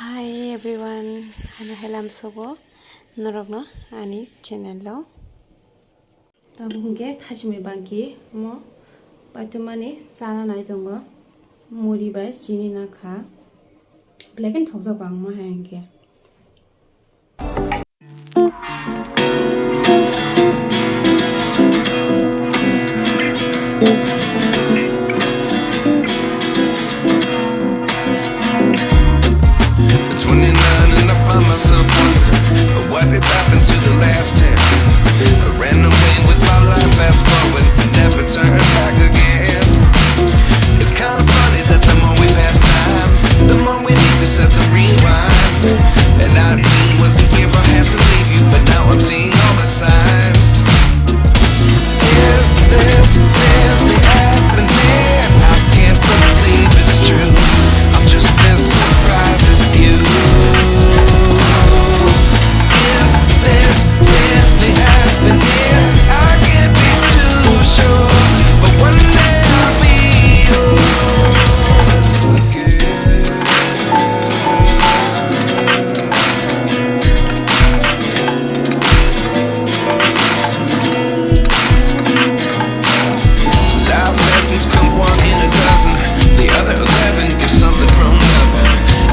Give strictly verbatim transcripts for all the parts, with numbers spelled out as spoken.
Hi everyone, ano helam sobo norokno ani channel o. Tabuk hwnkhe thachimwi bangki mo paitwmani chana nai tongo, muri bai chini nakha, belai kheno thokjak ang mo hai hwnkhe. Twenty-nine and I find myself wondering what did happen to the last ten. I ran away with my life, fast forward, never turn back again. It's kinda funny that the more we pass time, the more we need to set the rewind. And nineteen was the year I had to leave you, but now I'm seeing all the signs. Is this really happening? I can't believe it's true. I'm just as surprised as you. Is this really happening? I can't be too sure, but one day I'll be yours again. Life lessons come one in a dozen. The other eleven get something from nothing.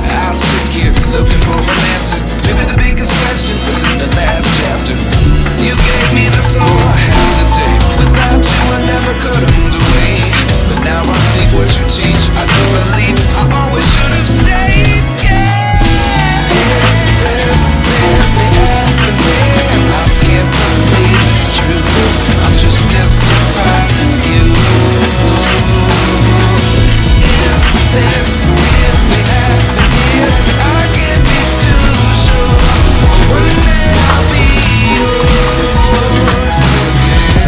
I sit here looking for an answer. Maybe the biggest question was in the last chapter. You gave me the soul I have today. Without you, I never could have moved away. But now I see what you teach. I do believe I always should have stayed. Yeah. Is this really happening? I can't believe it's true. I'm just as surprised as you. Is this really happening? I can't be too sure. One day I'll be yours again.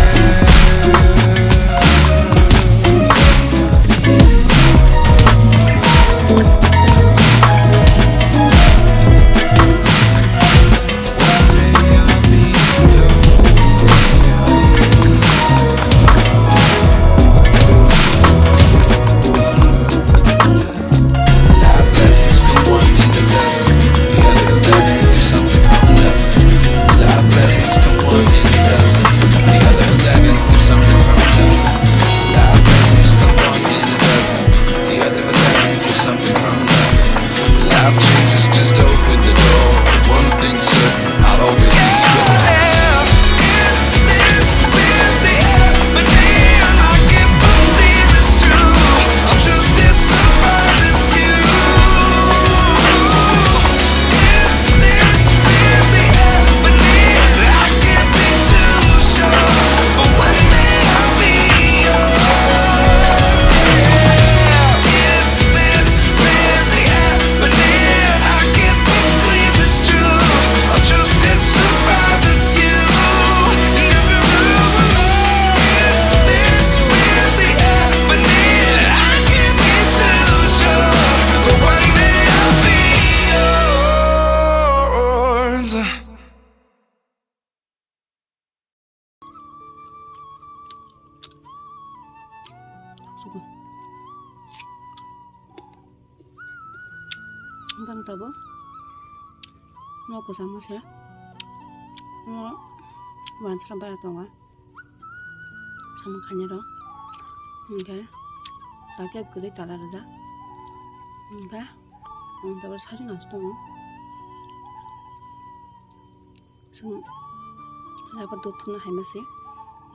Life lessons come one in a dozen. The other eleven is something from nothing. Life lessons come one in a dozen. The other eleven is something from nothing. Life lessons come one in a dozen. The other eleven is something from nothing. Life changes, just open the door. One thing certain, I'll always be yours. Is this really happening? I can't believe it's true. I'm just as surprised as you. Is this really happening? I can't be too sure, but one day I'll be yours. Yeah. Is this really happening? I can't believe it's true. I'm just as surprised as you. Is this really happening? I can't be too sure, but one day I'll be yours. Bang tabo. No kwchangma se. No wansra bara tongo. Samung khainai rok. Hinkhe. Takhe kwrwi tala rwjak. Hinkhe. Ang tabuk sajwk nangsi tongo. Chwng labo duk thumna hai ma se.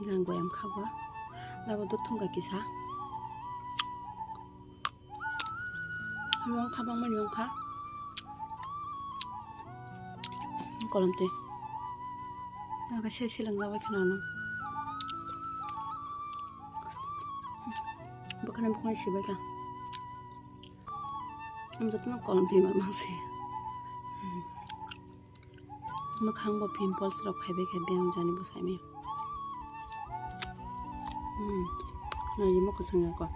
Jang goyam kha ba. Labo duk thumkha kisa. Wngkha bangmani wngkha. Kolom twi. Nokha se silang jabai kheno ano. Bwkhani bwkhani sibai kha. Ang jotono kolom twi ma mangsi. Mwkhang bo pimples rok phaibai khe biyang jani bwsai maya. Hmm. Naidi mo kwchwng ya ko.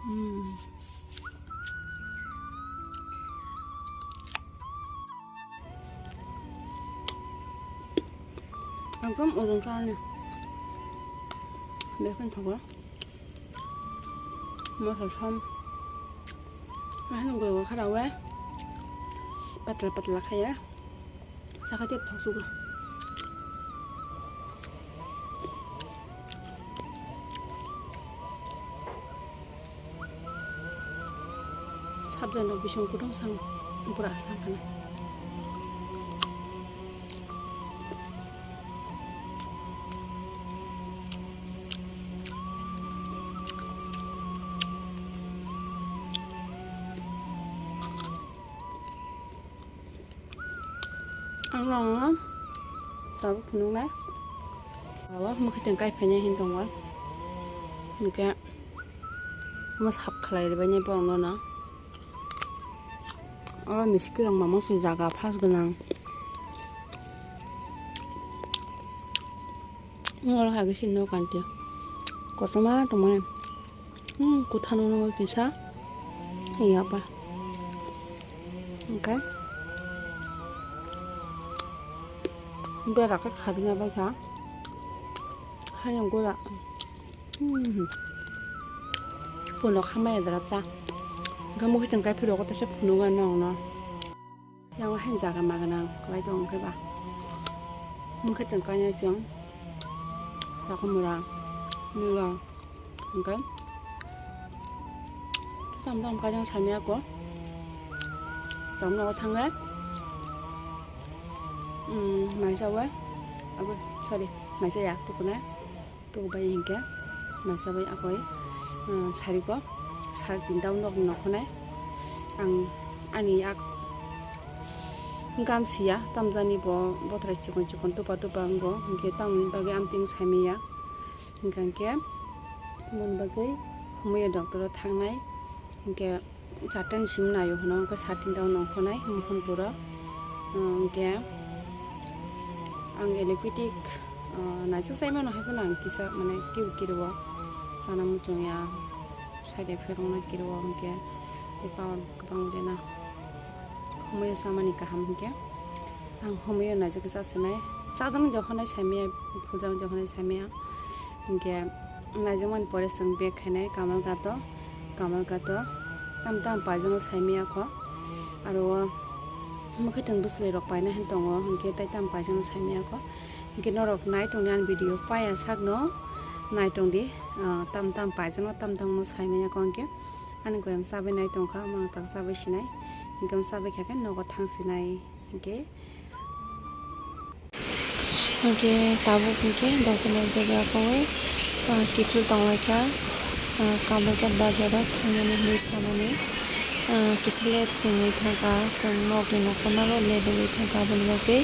Hmm. Ekdom ojong chani. Bekon thogo. Moso som. Ahani goi goi khara we. Patla patla khaya. Sakha tep thok sugo. Sabjano bising kutung sang pura sang kana. Ang no tabuk phunuknai. Awa mwkhwtwng kai phainai hin tongo. Hwnkhe omo sap khlai rwbainai borokno no. Oro miskirok mamo se jaga phas gwnang. Oro hai khe sini no kanti. Kotorma tongmani. Hmm, kuthano no kisa. Iya ba. Hwnkhe. Bera khe kharina bai kha. Hayung gura. Hmm. Puno khamaya dara ta. Hwnkhe mwkhwtwng kai phiro ko tesa phunugo nong no. Yang hai jaga magana kwlai tong khe ba. Mwkhwtwng kainai chwng. Takhumura, mura, hwnkhe tam tam kajang samya ko. Tam no thangai. Hmm, maisa we. Abo, sorry, maisa ya, tukuna. Tuku bai hwnkhe maisa bai akoi, um, sariko sar tinta nok ni nokho nai. Ang ani yak gamsiya tamjani bo bothrai chikon chikon tupa tupa wngo, hwnkhe tamoni bagwi amtwing saimanya. Hwnkhe moni bagwi humui doctor o thangnai, hwnkhe Charta ni simi naio hwno, hwnkhe sar tinta o nongkhornai Mohonpuro. Hwnkhe ang allopathic, ah, naijak chai mano, hai phano ang kisa, mane, kiu kirio chana muchungya, side effect wngna kirio, hwnkhe tei power kwbang rwna. Humui o chamani kaham hwnkhe. Ang humui o naijak khe chasinai. Chajak jokhonai saimaya, phujak jokhonai saimaya. Hwnkhe naijakmani pore chwng bag khainai Kamalghat o. Kamalghat o tam tam paijano saimaya kho. Aro o mwkhwtwng bwswlwi rok paina hin tongo, hwnkhe tai tam paijano saimaya kho. Hwnkhe norok nai tongdi ani video paya sakno nai tongdi, ah, tam tam paijano tam tam no saimaya kho hwnkhe. Ani goyam chabai nai tongkha, omo ang tak chabai sinai. Hwnkhe omo chabai kha khe nogo thang sinai. Hwnkhe Hwnkhe tabuk hwnkhe doctor no jaga khaui, ah, kiphil tonglaikha, ah, Kamalghat bazar o thangnani hinwi samani, ah, kisa late se wngwi thangkha, chwng nokni nokholno late wngwi thangkha, aboni bagwi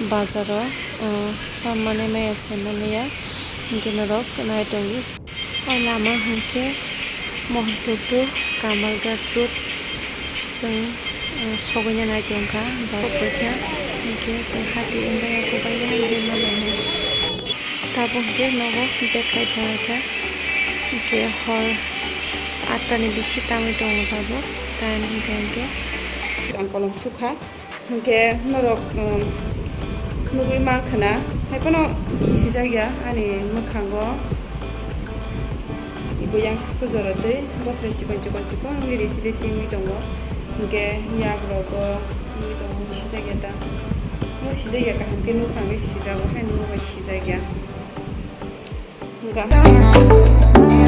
bazar o, ah, tamni maya sai manliya, hwnkhe norok nai tongdi. O lama hwnkhe Mohanpur to Kamalghat road chwng, uh, sogwina nai tongkha, bike bai kha, hwnkhe chwng hati wngya khe bai ya hwnkhe ma lainai. Tabuk hwnkhe nogo bag khai tonglaikha, hwnkhe hor atta ni bisi tangwi tongo tabuk, time hwnkhe hwnkhe. Ang kolom sukha. Hwnkhe norok, um, nugwi mankha na, hai phano sijak ya ani mwkhango. Ibo yang khe jora twi bothrai chikon chikon chikon wngwi risi risi wngwi tongo. Hwnkhe yak rogo wngwi tongo, sijak ya ta. Omo sijak ya kaham khe nukha hwnkhe sijago, haino nukbai sijak ya. Hwnkha.